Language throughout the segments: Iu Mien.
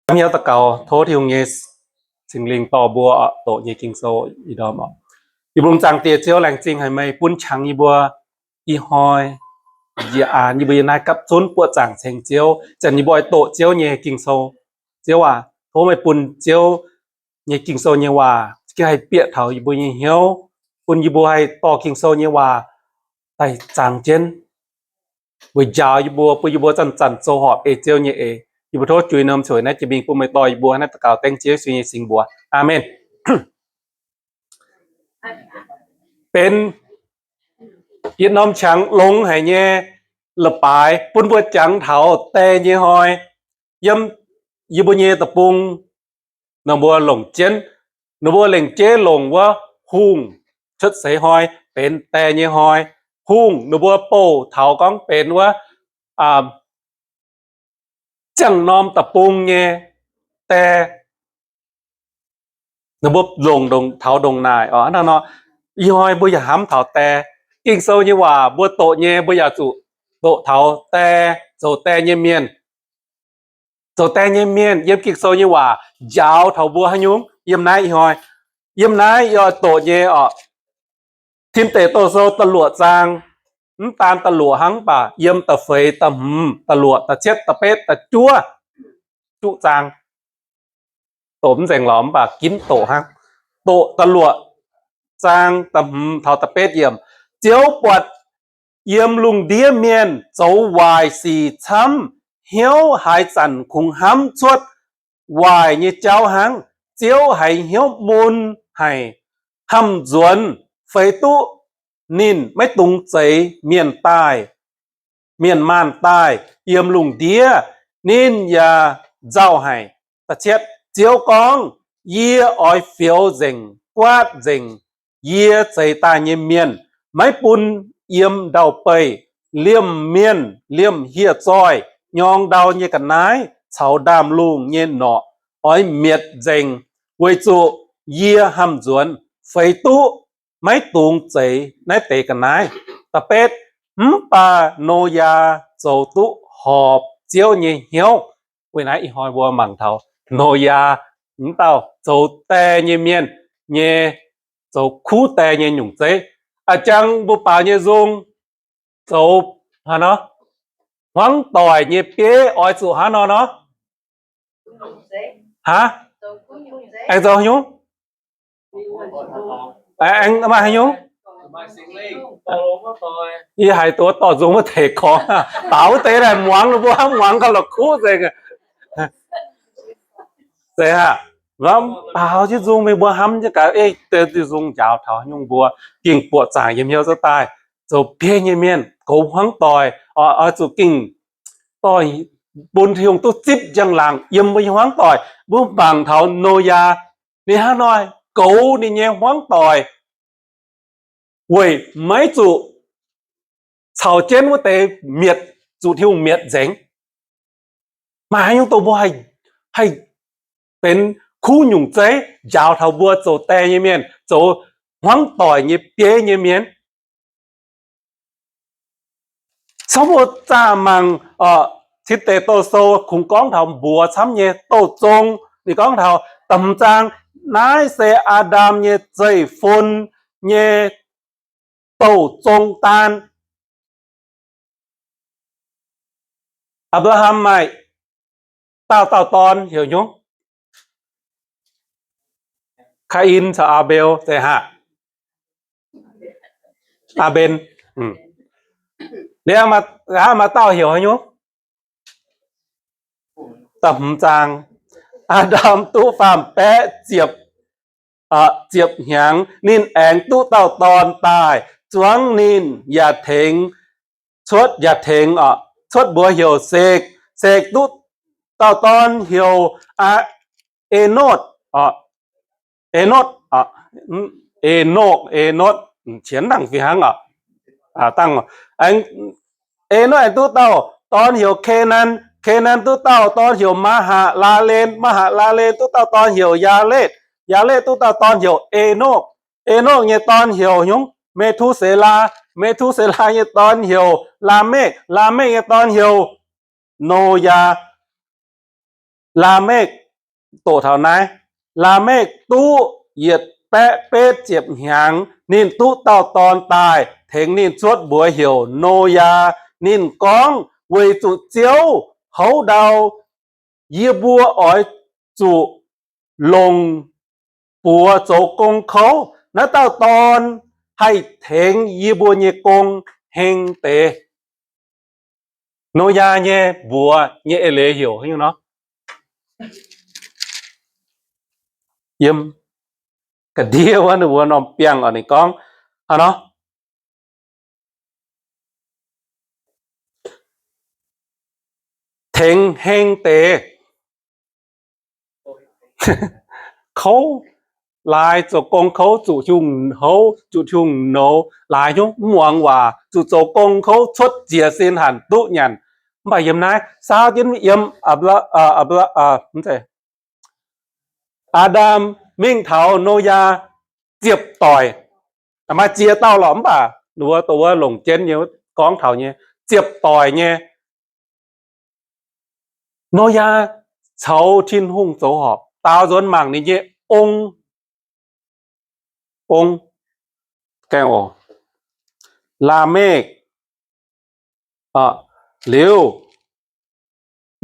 Hnyouv daux gaux tov Tin-Hungh nyei Singx Lingh dorh mbuo oc, doqc nyei Ging-Sou ih ndorm oc. Yie mbuo Zaangc Diex Ziouv, laengz zingh haic meih bun qangx yie mbuo ih hnoi njiec aanx yie mbuo yiem naaiv gapv zunv buoqv zaangc ceng Ziouv, zanc yie mbuo oix doqc Ziouv nyei Ging-Sou. Ziouv aac, tov meih bun Ziouv nyei Ging-Sou nyei waac gengh haih bieqc taux yie mbuo nyei hnyouv, bun yie mbuo haih dorh Ging-Sou nyei waac daaih zaangc jienv weic njaaux yie mbuo, bun yie mbuo zanc-zanc zoux horpc ei Ziouv nyei eix. Yie mbuo tov juix norm cuotv naaiv jiex mingh bun meih dorh yie mbuo. Naaiv daux gaux dengv Ziouv Yesu nyei singx mbuox. Aamen. Benx yietc norm qangx longx haic nyei leiz-baaix bun mbuo jangx taux die nyei hnoi. Yiem yie mbuo nyei deic-bung, ninh mbuo longc jienv, ninh mbuo lengc jeiv longc wuov hungh cuotv seix hnoi benx die nyei hnoi. Hungh ninh mbuo bouh taux gorngv benx wuov ziangh norm deic-bung nyei die. Ninh mbuo longc taux ndongc naaic oc. Ih hnoi mbuo yaac hnamv taux die. Ging-Sou nyei waac mbuo doqc nyei, mbuo yaac zuqc doqc taux die, zoux die nyei mienh. Zoux die nyei mienh yiem Ging-Sou nyei waac njaaux taux mbuo haaix nyungc yiem naaiv ih hnoi. Yiem naaiv yie oix doqc nyei oc, Tin Deic Douh Sou da'luoqc zaang, mv daan da'luoqc hnangv, mv baac yiem da'feix, da'hmz, da'luoqc, da'cietv, da'betv, da'juov, juqv zaang. Doqc mv nzengc lorqc, mv baac ginv doqc hnangv. Doqc da'luoqc zaang da'hmz taux da'betv yiemc. Ziouv buatc yiem lungh ndiev mienh zoux waaic sic camv, hnyouv haaix zanc kungx hnamv cuotv waaic nyei jauv hnangv. Ziouv haiz hnyouv mun haic, hnamv nzuonx, feix duqv ninh maiv dungx zeix mienh daaih, mienh maanh daaih yiem lungh ndiev. Ninh yaac nzauh haic. Ziouv gorngv, Yie oix fioux nzengc, guaatv nzengc yie zeix daaih nyei mienh, maiv bun yiem ndau-beih. Liemh mienh, liemh hieh zoih, nyorng ndau nyei ga'naaiv caux ndaamv-lungh nyei norqc oix mietc nzengc, weic zuqc yie hnamv nzuonx, feix duqv maiv dungx zeix naaiv deix ga'naaiv. Da'betv, mv baac Noyaa zoux duqv horpc Ziouv nyei hnyouv. Weic naaiv ih hnoi mbuo mangc taux Noyaa, mv dauh zoux die nyei mienh nyei, zoux kuv die nyei nyungc zeiv. A'jang mbuo baaux nyei nzung zoux haaix nor? Hmuangv doic nyei bieiv oix zuqc hnangv nor nor? Aav, aengx zoux nyungc? Aengx maaih haaix nyungc? Yie haiz duqv dorh nzung wuov deix gorngv, baaux wuov deix daaih muangx, mbuo hnamv muangx gauh la'kuqv nzengc. Zeiz aqv, baaux jienv nzung meih mbuo hnamv jienv gaax, ei, nzung njaaux taux nyungc mbuo gengh buoqc zaangc yiem hnyouv zuov daaih. Zoux bieiv nyei mienh, goux hmuangv doic, oix zuqc gengh doic bun Tin-Hungh duqv zipv njang-laangc yiem mbuo nyei hmuangv doic. Mbuo mangc taux Noyaa, ninh hnangv nor goux ninh nyei hmuangv doic weic maiv zuqc caux jienv wuov deix mietc, zuqc Tin-Hungh mietc nzengc. Maaih haaix nyungc dongh mbuo haih benx kuv nyungc zeiv njaaux taux mbuo zoux die nyei mienh, zoux hmuangv doic nyei bieiv nyei mienh? Caux mbuo zaah mangc, Tin Deic Douh Sou kungx gorngv taux mbuox camv nyei douh zong. Ninh gorngv taux da'hmz zaang, naaiv se Aa^ndam nyei zeiv-fun nyei douh zong daan. Apc^laa^ham maaih dauh dauh dorn heuc nyungc? Kaa^in caux Aa^mbel, zeiz haac? Aa^mben. Liuz maaih dauh heuc haaix nyungc? Da'hmz zaang, Aa^ndam duqv faam-baeqv ziepc, ziepc hnyangx, ninh aengx duqv dauh dorn daaih, zuangx ninh yaac tengx cuotv, yaac tengx cuotv mbuox heuc Sekc. Sekc duqv dauh dorn heuc Aa, Enotv, Enotv, Enotv, Enotv, qienx dangh fih hnangv oc. Enotv aengx duqv dauh dorn heuc Kenan. Kenan duqv dauh dorn heuc Maa^haa^laa^len. Maa^haa^laa^len duqv dauh dorn heuc Yaaletv. Yaaletv duqv dauh dorn heuc Enokv. Enokv nyei dorn heuc nyungc? Me^tu^se^laa. Me^tu^se^laa nyei dorn heuc Laamekv. Laamekv nyei dorn heuc Noyaa. Laamekv, doqc taux naaiv, Laamekv duqv yietc baeqv betv ziepc hnyangx, ninh duqv dauh dorn daaih tengx ninh cuotv mbuox heuc Noyaa. Ninh gorngv, weic zuqc Ziouv houv ndau, yie mbuo oix zuqc longc buoz zoux gong kouv. Naaiv dauh dorn haih tengx yie mbuo nyei gong heng deix. Noyaa nyei mbuox nyei eix leiz heuc haaix nyungc nor? Yiem ga'ndiev wuov ninh mbuo norm biangh oc, ninh gorngv haaix nor? Tengx heng deix kouv, laaix zoux gong kouv, zuqc Tin-Hungh houv, zuqc Tin-Hungh nouz, laaix nyungc mv muangx waac, zuqc zoux gong kouv cuotv jiez sin hanc duqv nyanc. Mv baac yiem naaiv saauv jienv yiem Aa^ndam mingh taux Noyaa ziepc doic, maaih ziex dauh lorqc, mv baac wuov, wuov longc jienv nyei, gorngv taux nyei ziepc doic nyei. Noyaa caux Tin-Hungh zoux horpc, daaux nzuonx mangc ninh nyei ong, ong, gaengh oc, Laamekv, liuz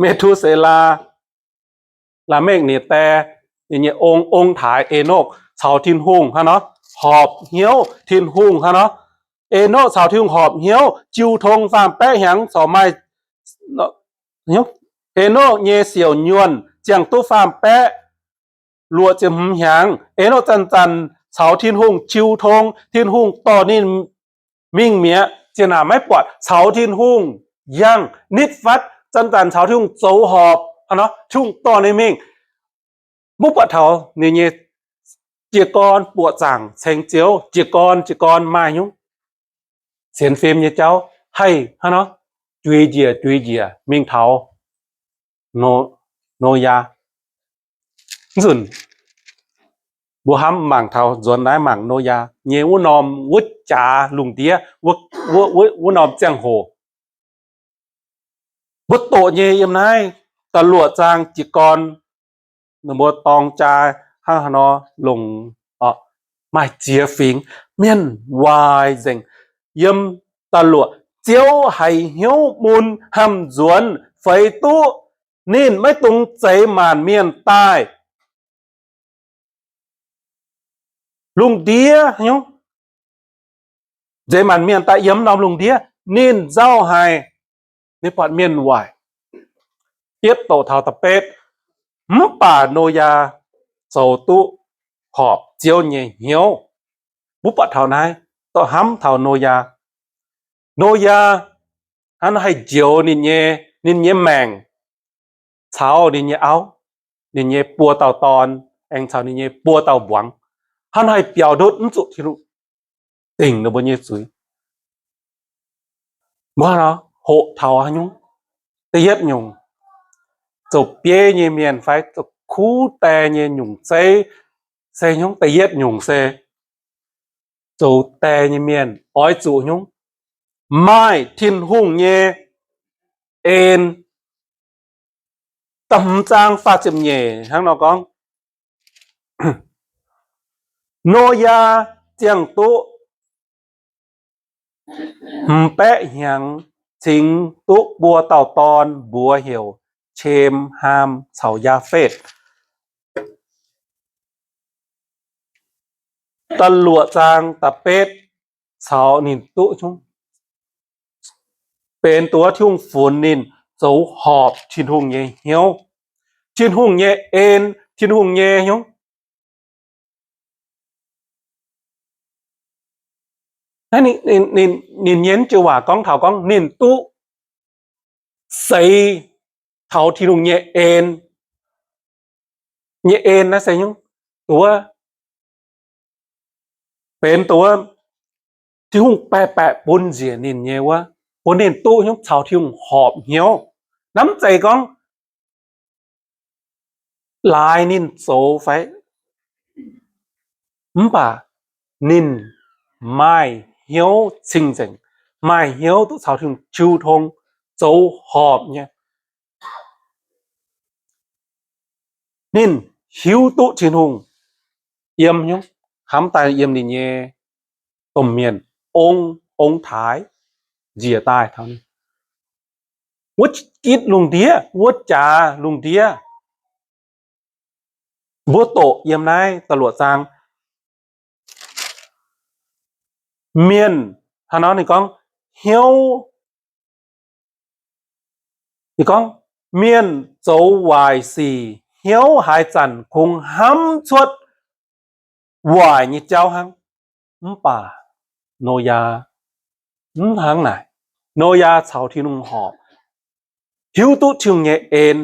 Metuselaa, Laamekv ninh die, ninh nyei ong, ong-taaix Enokv caux Tin-Hungh hnangv nor horpc hnyouv. Tin-Hungh hnangv nor, Enokv caux Tin-Hungh horpc hnyouv jiu tong faam-baeqv hnyangx corc maaih. Enokv nyei siouc nyuonh ziangh duqv faam-baeqv luoqc ziepc hmz hnyangx. Enokv zanc-zanc caux Tin-Hungh jiu tong. Tin-Hungh dorh ninh mingh mi'aqv. Ziex naanc maiv buatc, caux Tin-Hungh yangh nitv fatv, zanc-zanc caux Tin-Hungh zoux horpc. Tin-Hungh dorh ninh mingh, mv buatc taux ninh nyei jiez gorn buoqc zaangc ceng Ziouv. Jiez gorn, jiez gorn maaih nyungc sienx fim nyei jauv haih hnangv nor juix njiec, juix njiec mingh taux Noyaa. Mv zunc mbuo hnamv mangc taux, nzuonx naaiv mangc Noyaa nyei wuov norm, wuov jaax lungh ndiev, wuov norm ziangh hoc. Mbuo doqc nyei yiem naaiv da'luoqc zaang jiez gorn, ninh mbuo dorng jaa hnangv haaix nor longx, maaih ziex fingx, mienh waaic nzengc. Yiem da'luoqc, Ziouv haiz hnyouv mun hnamv nzuonx, feix duqv ninh maiv dungx zeix maanc mienh daaih. Lungh ndiev nyungc, zeix maanc mienh daaih yiem norm lungh ndiev, ninh nzauh haic, ninh buatc mienh waaic. Yietv doqc taux da'betv, mv baac Noyaa zoux duqv horpc Ziouv nyei hnyouv. Mbuo buatc taux naaiv, doqc hnamv taux Noyaa. Noyaa hnangv haih njoux ninh nyei, ninh nyei maengc caux ninh nyei auv, ninh nyei buo dauh dorn, aengx caux ninh nyei buo dauh mbuangz, hnangv haih biaux ndutv mv zuqc Tin-Hungh dingc ninh mbuo nyei zuiz. Mbuo hoqc taux haaix nyungc? Da'yietv nyungc, zoux bieiv nyei mienh fai zoux kuv die nyei nyungc zeiv se nyungc. Da'yietv nyungc se zoux die nyei mienh oix zuqc nyungc, maaih Tin-Hungh nyei en. Da'hmz zaang faah ziepc nyeic hnangv nor gorngv, Noyaa ziangh duqv hmz baeqv hnyangx, cingx duqv buo dauh dorn, mbuox heuc Qem, Haam caux Yaafetv. Da'luoqc zaang da'betv caux ninh duqv benx duqv Tin-Hungh funx ninh zoux horpc Tin-Hungh nyei hnyouv, Tin-Hungh nyei en, Tin-Hungh nyei hnyouv. Ninh nyei jiu waac gorngv taux gorngv ninh duqv seix taux Tin-Hungh nyei en. Nyei en naaiv se nyungc, duqv benx duqv Tin-Hungh baeqc baeqc bun njiec ninh nyei wuov, bun ninh duqv nyungc caux Tin-Hungh horpc hnyouv. Namv zeiz gorngv laaix ninh zoux fai, mv baac ninh maaih hnyouv cing-nzengc, maaih hnyouv duqv caux Tin-Hungh jiu tong, zoux horpc nyei. Ninh hiuv duqv Tin-Hungh yiem nyungc, hnamv daaih yiem ninh nyei domh mienh, ong, ong-taaix njiec daaih taux ninh. Wuov gitv lungh ndiev, wuov jaax lungh ndiev, mbuo doqc yiem naaiv da'luoqc zaang, mienh, hnangv nor ninh gorngv, hnyouv, ninh gorngv, mienh zoux waaic sic hnyouv haaix zanc kungx hnamv cuotv waaic nyei jauv hnangv. Mv baac Noyaa mv hnangv naaic. Noyaa caux Tin-Hungh horpc, hiuv duqv Tin-Hungh nyei en,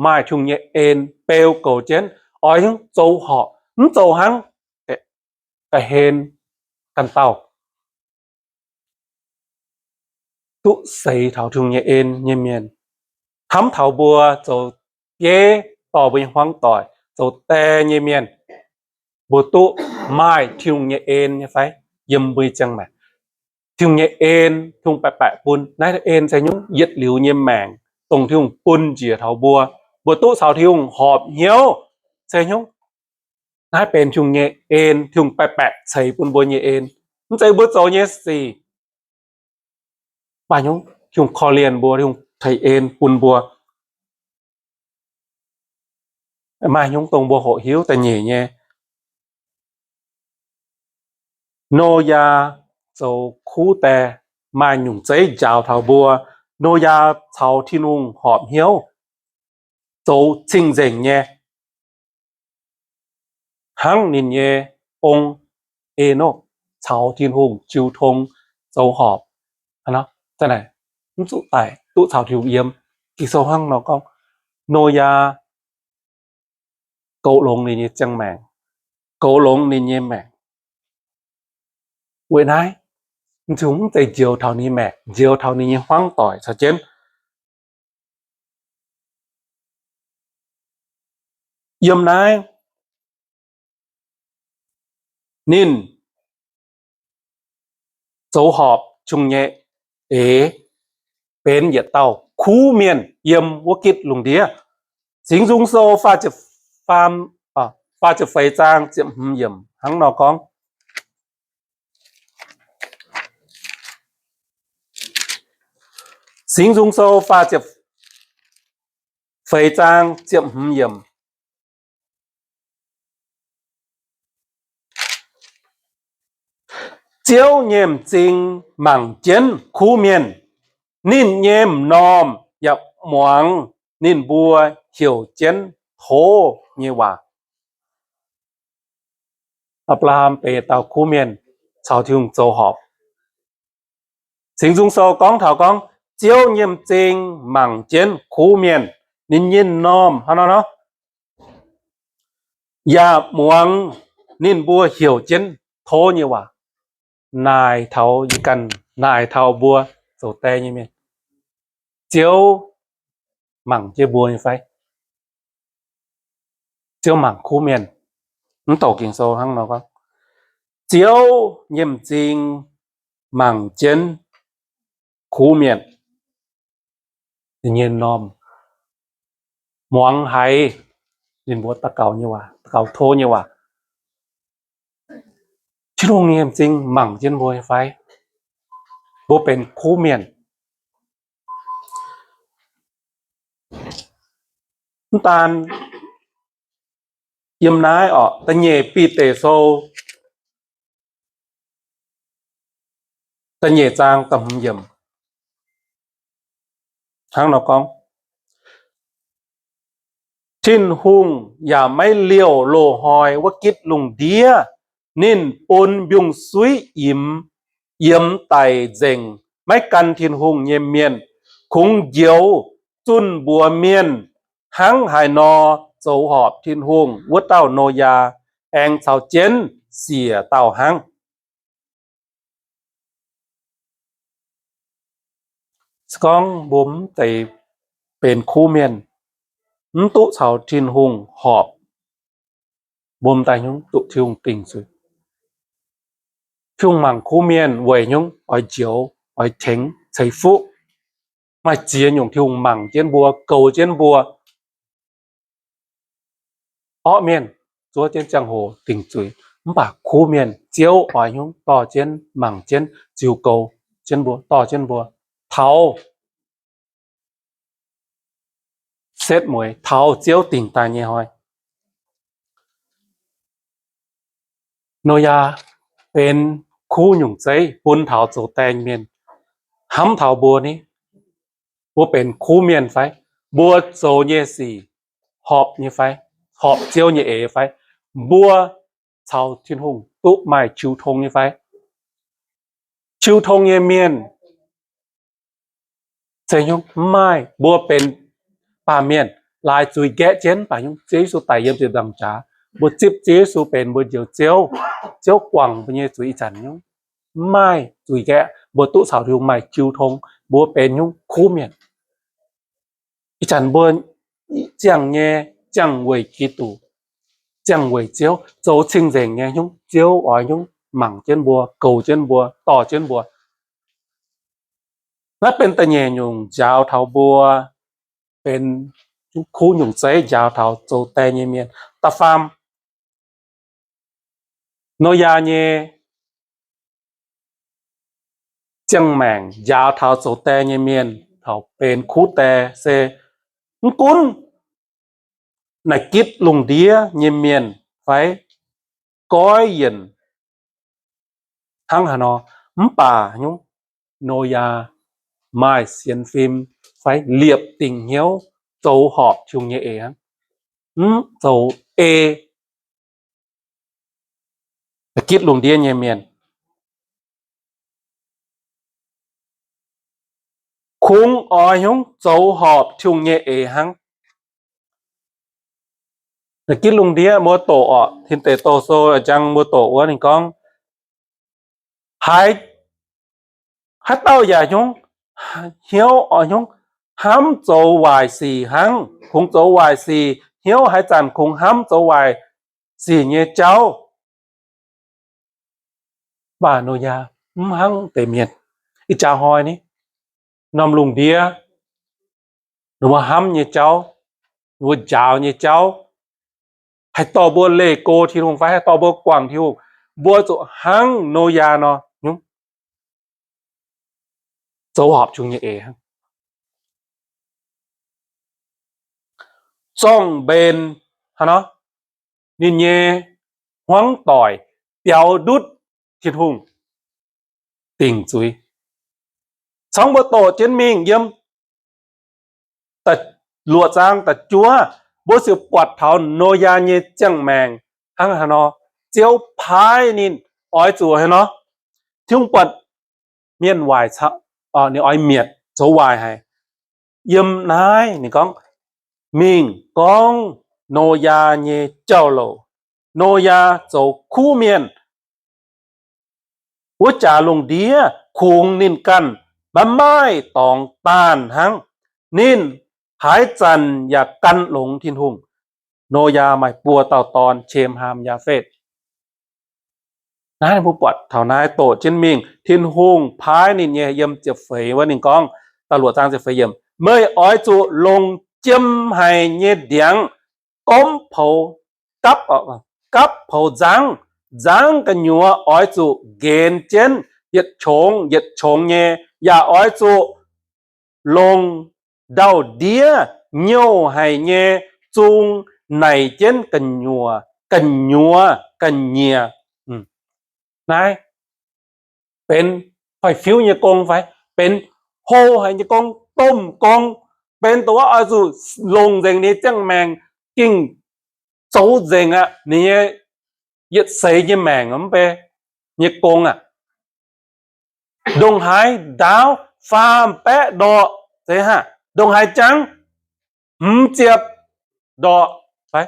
maaih Tin-Hungh nyei en beu goux jienv, oix nyungc zoux horpc, mv zoux hnangv ga'hlen ganh dauh. Duqv seix taux Tin-Hungh nyei en nyei mienh, hnamv taux mbuo zoux bieiv dorh mbuo nyei hmuangv doic, zoux die nyei mienh, mbuo duqv maaih Tin-Hungh nyei en nyei fai? Yiem mbuo nyei ziangh maengc, Tin-Hungh nyei en, Tin-Hungh baeqc baeqc bun. Naaiv en se nyungc? Yietc liuz nyei maengc, dongh Tin-Hungh bun njiec taux mbuo, mbuo duqv caux Tin-Hungh horpc hnyouv se nyungc? Naaiv benx Tin-Hungh nyei en, Tin-Hungh baeqc baeqc ceix bun mbuo nyei en. Mv zeiz mbuo zoux nyei sic. Maaih nyungc Tin-Hungh korv-lienh mbuo, Tin-Hungh ceix en bun mbuo. Maaih nyungc dongh mbuo hoqc hiuv da'nyeic nyei, Noyaa zoux kuv die, maaih nyungc zeiv njaaux taux mbuo. Noyaa caux Tin-Hungh horpc hnyouv, zoux cing-nzengc nyei, hnangv ninh nyei ong Enokv caux Tin-Hungh jiu tong zoux horpc. Mv zuqc daic, duqv caux Tin-Hungh yiem. Ging-Sou hnangv nor gorngv, Noyaa goux longx ninh nyei ziangh maengc, goux longx ninh nyei maengc. Weic naaiv, Tin-Hungh mv zeiz njoux taux ninh maengc, njoux taux ninh nyei hmuangv doic caux jienv. Yiem naaiv ninh zoux horpc Tin-Hungh nyei eix, benx yietc dauh kuv mienh yiem wuov gitv lungh ndiev. Singx Nzung Sou faah ziepc feix zaang ziepc hmz yiemc hnangv nor gorngv. Singx Nzung Sou faah ziepc feix zaang ziepc hmz yiemc. Ziouv nyei m'zing mangc jienv kuv mienh, ninh nyei m'normh yaac muangx ninh mbuo heuc jienv tov nyei waac. Apc^laa^ham benx dauh kuv mienh caux Tin-Hungh zoux horpc. Singx Nzung Sou gorngv taux gorngv, Ziouv nyei m'zing mangc jienv kuv mienh, ninh nyei m'normh hnangv nor nor, yaac muangx ninh mbuo heuc jienv tov nyei waac. Naaic taux yie ganh, naaic taux mbuo zoux die nyei mienh, Ziouv mangc jienv mbuo nyei fai? Ziouv mangc kuv mienh. Mv douc Ging-Sou hnangv nor gorngv, Ziouv nyei m'zing mangc jienv kuv mienh, ninh nyei m'normh muangx haiz ninh mbuo daux gaux nyei waac, daux gaux tov nyei waac. Tin-Hungh nyei m'zing mangc jienv mbuo nyei fai? Mbuo benx kuv mienh. Mv daan yiem naaiv orqc, da'nyeic Bide Sou da'nyeic zaang da'hmz yiemc hnangv nor gorngv, Tin-Hungh yaac maiv liouh loz-hnoi wuov gitv lungh ndiev. Ninh bun mbiungc-suiv imx, yiem daic nzengc maiv gan Tin-Hungh nyei mienh, kungx njoux zunh mbuox mienh hnangv haaix nor zoux horpc Tin-Hungh wuov dauh Noyaa aengx caux jienv siec dauh hnangv. Se gorngv mbuo mv zeiz benx kuv mienh, mv duqv caux Tin-Hungh horpc, mbuo m'daaih nyungc duqv Tin-Hungh dingc zuiz. Tin-Hungh mangc kuv mienh weic nyungc oix njoux, oix tengx ceix fuqv. Maaih ziex nyungc Tin-Hungh mangc jienv mbuo, goux jienv mbuo. orqv mienh zuov jienv ziangh hoc dingc zuiz. Mv baac kuv mienh Ziouv oix hnyouv dorh jienv, mangc jienv, ziux goux jienv mbuo, dorh jienv mbuo taux setv mueiz, taux Ziouv dingc daaih nyei hnoi. Noyaa benx kuv nyungc zeiv bun taux zoux die mienh, hnamv taux mbuo ni, mbuo benx kuv mienh fai? Mbuo zoux nyei sic horpc nyei fai? Horpc Ziouv nyei eix fai? Mbuo caux Tin-Hungh duqv maaih jiu tong nyei fai? Jiu tong nyei mienh se nyungc mv maaih. Mbuo benx baamh mienh laaix zuiz nqaeqv jienv, mv baac nyungc Ziouv Yesu daic yiem ziepc nzaangc jaax, mbuo zipv Ziouv Yesu benx mbuo njoux Ziouv. Ziouv guangc mbuo nyei zuiz ih zanc nyungc mv maaih zuiz nqaeqv, mbuo duqv caux Tin-Hungh maaih jiu tong. Mbuo benx nyungc kuv mienh. Ih zanc mbuo ziangh nyei, ziangh weic Giduc, ziangh weic Ziouv, zoux cing-nzengc nyei nyungc. Ziouv oix nyungc mangc jienv mbuo, goux jienv mbuo, dorh jienv mbuo. Naaiv benx da'nyeic nyungc njaaux taux mbuo benx kuv nyungc zeiv, njaaux taux zoux die nyei mienh. Da'faam, Noyaa nyei ziangh maengc njaaux taux zoux die nyei mienh, taux benx kuv die se mv gunv naaic gitv lungh ndiev nyei mienh fai goiv yienc hnangv haaix nor, mv baac nyungc Noyaa maaih sienx fim fai liepc dingc hnyouv zoux horpc Tin-Hungh nyei eix hnangv, mv zoux ei gitv lungh ndiev nyei mienh. Kungx oix nyungc zoux horpc Tin-Hungh nyei eix hnangv. Gitv lungh ndiev mbuo doqc orqc, Tin Deic Douh Sou jangx mbuo doqc wuov ninh gorngv, haaix, haaix dauh yaac nyungc hnyouv oix nyungc hnamv zoux waaic sic hnangv, kungx zoux waaic sic, hnyouv haaix zanc kungx hnamv zoux waaic sic nyei jauv. Mv baac Noyaa mv hnangv deix mienh. Ih jaax hnoi ni, norm lungh ndiev, ninh mbuo hnamv nyei jauv, ninh mbuo njaaux nyei jauv, haih dorh mbuo leih go Tin-Hungh fai haih dorh mbuo guangc Tin-Hungh, mbuo zuqc hnangv Noyaa nor nyungc zoux horpc Tin-Hungh nyei eix hnangv. Zorng-mbenc hnangv nor, ninh nyei hmuangv doic biaux ndutv Tin-Hungh dingc zuiz. Congx mbuo doqc jienv mingh yiem luoqc zaang da'juov, mbuo ziouc buatc taux Noyaa nyei ziangh maengc hnangv haaix nor. Ziouv paaiv ninh oix zuqc haaix nor, Tin-Hungh buatc mienh waaic caux, ninh oix mietc zoux waaic haic. Yiem naaiv ninh gorngv, mingh gorngv Noyaa nyei jauv-louc. Noyaa zoux kuv mienh. Wuov jaax lungh ndiev kungx ninh ganh maiv maaih dorngx daanh hnangv. Ninh haaix zanc yaac gan longx Tin-Hungh. Noyaa maaih buo dauh dorn, Sem, Haam, Yaafetv. Naaiv mbuo buatc taux naaiv doqc jienv mingh, Tin-Hungh paaiv ninh nyei, yiem ziepc feix wuov ninh gorngv, da'luoqc zaang ziepc feix yiemc, meih oix zuqc longc jiem haic nyei ndiangx gomv poux gapv, gapv poux nzangv. Nzangv gu'nyuoz oix zuqc nqenx jienv yietc qongx yietc qongx nyei, yaac oix zuqc longc ndau-ndiev nyouh haic nyei zung naic jienv gu'nyuoz, gu'nyuoz ga'nyiec. Naaiv benx hoic fiuv nyei gong fai? Benx hlo haic nyei gong, domh gong. Benx dongh wuov oix zuqc longc nzengc ninh nyei ziangh maengc gengh zoux nzengc aqv. Ninh nyei yietc seix nyei maengc mv bei nyei gong aqv. Ndongc haaix ndaauv faam-baeqv ndorqc, zeiz hnangv. Ndongc haaix jangv hmz ziepc ndorqc fai?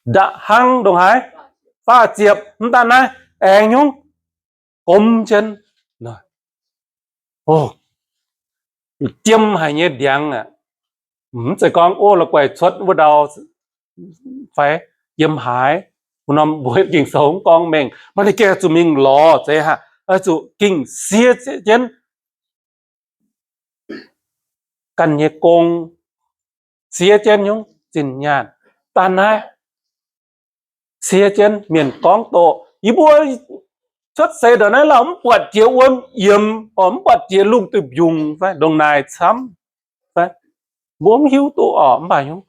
Nda'hnangv ndongc haaix? Faah ziepc. Mv daan naaiv, aengx nyungc gomv jienv. Jiem haic nyei ndiangx aqv. Mv zeiz gorngv, o, la'guaih cuotv wuov ndau fai yiem haaix, wuov norm mbuo Ging-Sou mv gorngv mengh, maaih ninh gengh zuqc mingh lorz, zeiz hnangv, zuqc gengh siev jienv ganh nyei gong, siev jienv nyungc zinh nyaanh. Da'naaiv se jienv mienh gorngv doqc, yie mbuo cuotv seix ndongc naaiv lauh mv buatc jiex wuom yiemx, mv buatc jiex lungh duih mbiungc fai ndongc naaic camv. Mbuo mv hiuv duqv orqc, mv baac nyungc,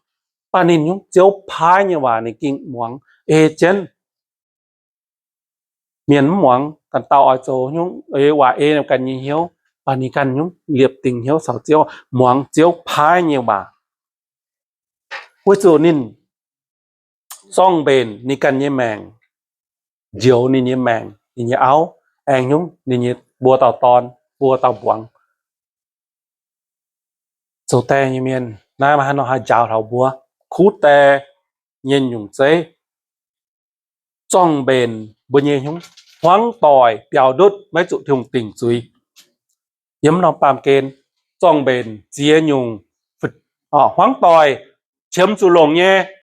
baac ninh nyungc Ziouv paaiv nyei waac ninh gengh muangx ei jienv. Mienh mv muangx, ganh dauh oix zoux nyungc ei waac ei ganh nyei hnyouv, baac ninh ganh nyungc liepc dingc hnyouv caux Ziouv, muangx Ziouv paaiv nyei waac. Weic zuqc ninh zorng-mbenc ninh ganh nyei maengc, njoux ninh nyei maengc, ninh nyei auv, aengx nyungc ninh nyei mbuo dauh dorn, mbuo dauh mbuangz. Zoux die nyei mienh, naaiv maaih haaix nor haih njaaux taux mbuo kuv die nyei nyungc zeiv? Zorng-mbenc mbuo nyei hnyouv, hmuangv doic biaux ndutv, maiv zuqc Tin-Hungh dingc zuiz. Yiem norm baamh gen, zorng-mbenc ziex nyungc, hmuangv doic qiemx zuqc longc nyei,